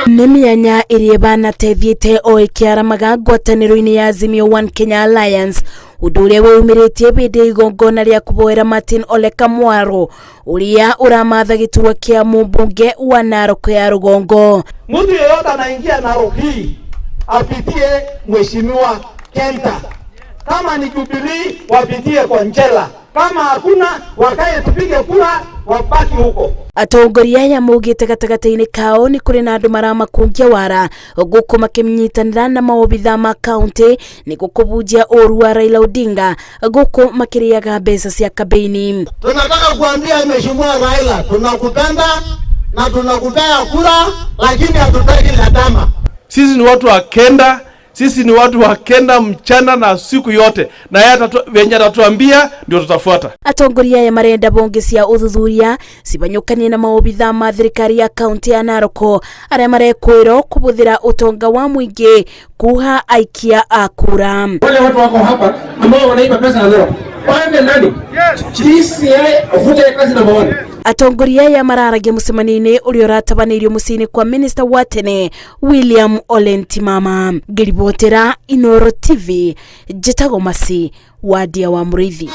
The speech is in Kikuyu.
Nĩ mĩanya ĩrĩa ĩbanatethiĩte o ĩkĩaramaga ngwatanĩro-inĩ ya Azimio One Kenya Alliance, ũndũ ũrĩa wĩyumĩrĩtie hĩndĩ ya igongona rĩa kũhoera Martin Ole Kamwaro ũrĩa ũramatha gĩturwa kĩa mũmbunge wa Narok ya rũgongo. Mtu yeyote anaingia Narok hii apitie Mheshimiwa Kenta, kama ni Jubilee wapitie Konchela, kama hakuna wakae tupige kura wabaki huko. Atongoria aya maugĩte gatagatĩ-inĩ kao nĩ kũrĩ na andũ maramakungia wara gũkũ makĩnyitanĩra na maobitha ma kaunti nĩguo kũbunjia ũru wa Raila Odinga gũkũ makĩrĩaga mbeca cia kambeini. Tunataka kuambia Mheshimiwa Raila tunakupenda na tunakupea kura, lakini hatutaki gharama. Sisi ni watu wa Kenda, sisi ni watu wa Kenda mchana na siku yote, na yeye venye atatuambia ndio tutafuata. Atongoria aya marenda bonge cia ũthuthuria cibanyũkanie na maobitha ma thirikari ya kaunti ya Narok arĩa marekwĩrwo kũbũthĩra ũtonga wa mũingĩ kuha aikia a kura. Wale watu wako hapa ambao wanaiba pesa na Narok waende ndani. DCI afute kazi number one. Atongoria aya mararagia mũcemanio-inĩ ũrĩa ũratabanĩirio mũciĩ-inĩ kwa minista wa tene William Ole Ntimama. Ngĩribotera Inoro TV, njĩtagwo Masi Wadia wa Mũrĩithi.